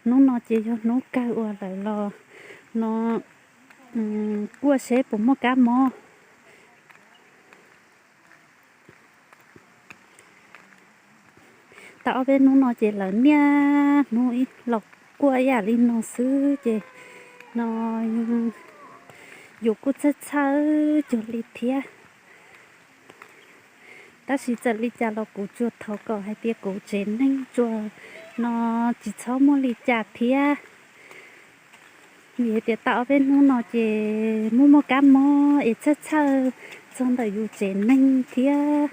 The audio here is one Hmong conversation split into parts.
Hnub no ces yog hnub kawg uas lawv los no kuaj seb puas muaj kab mob. Tau ob peb hnub no ces lawv niaj hnub los kuaj ib yam li no xwb ces no yus kuj txhawj txhawj cuag li thiab. Tab sis txawm li cas los kuv tsuas thov kom hais tias kuv tsev neeg tsuas no tsis txhob muaj li cas thiab. Vim hais tias tau ob peb hnub no ces muaj muaj kab mob es txhawj txhawj txog ntawm yus tsev neeg thiab.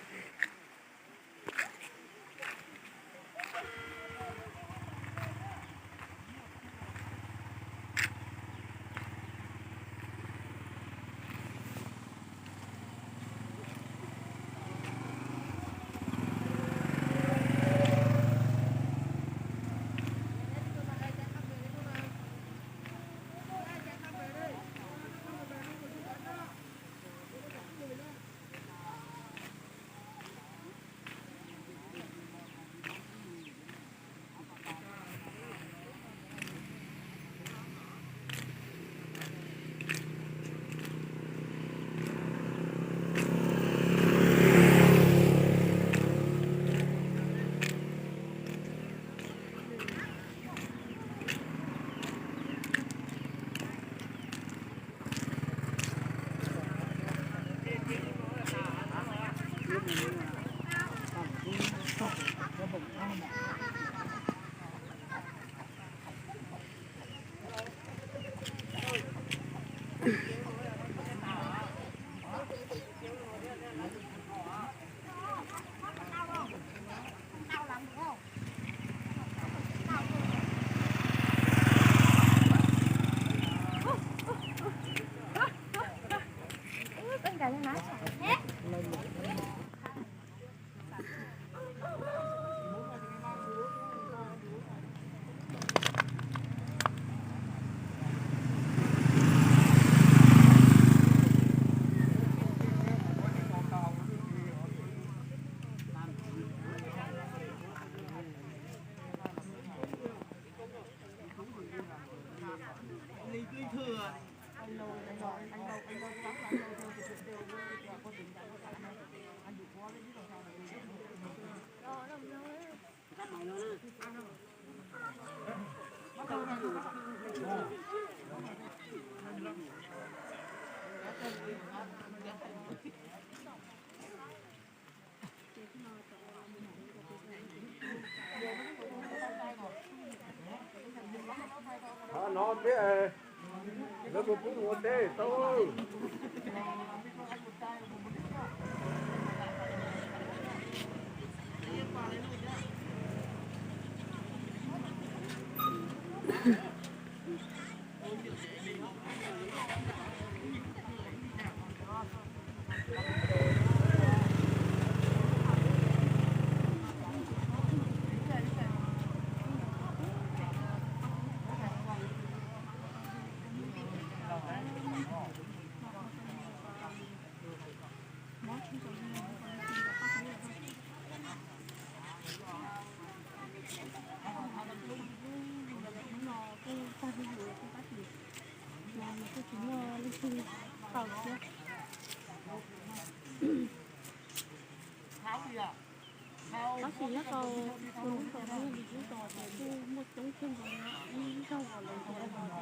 Tab sis nyob rau tus lub zos no yog lub zos ces kuj muaj coob kawg nkaus no, ib zaug los lawv ntuas no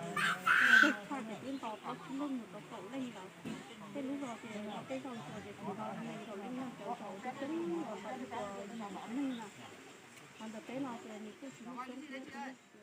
ces tshaj ces twb nto plaub tsib leeg mus rau kaum leej ntawd. Tej lub zos ces tej zaug ntuas ces tsis nto li, nkaus li yog cov zos coob coob los tau ntuas yim neeg na. Ho ntawm peb no ces nws kuj tsis muaj coob thiab.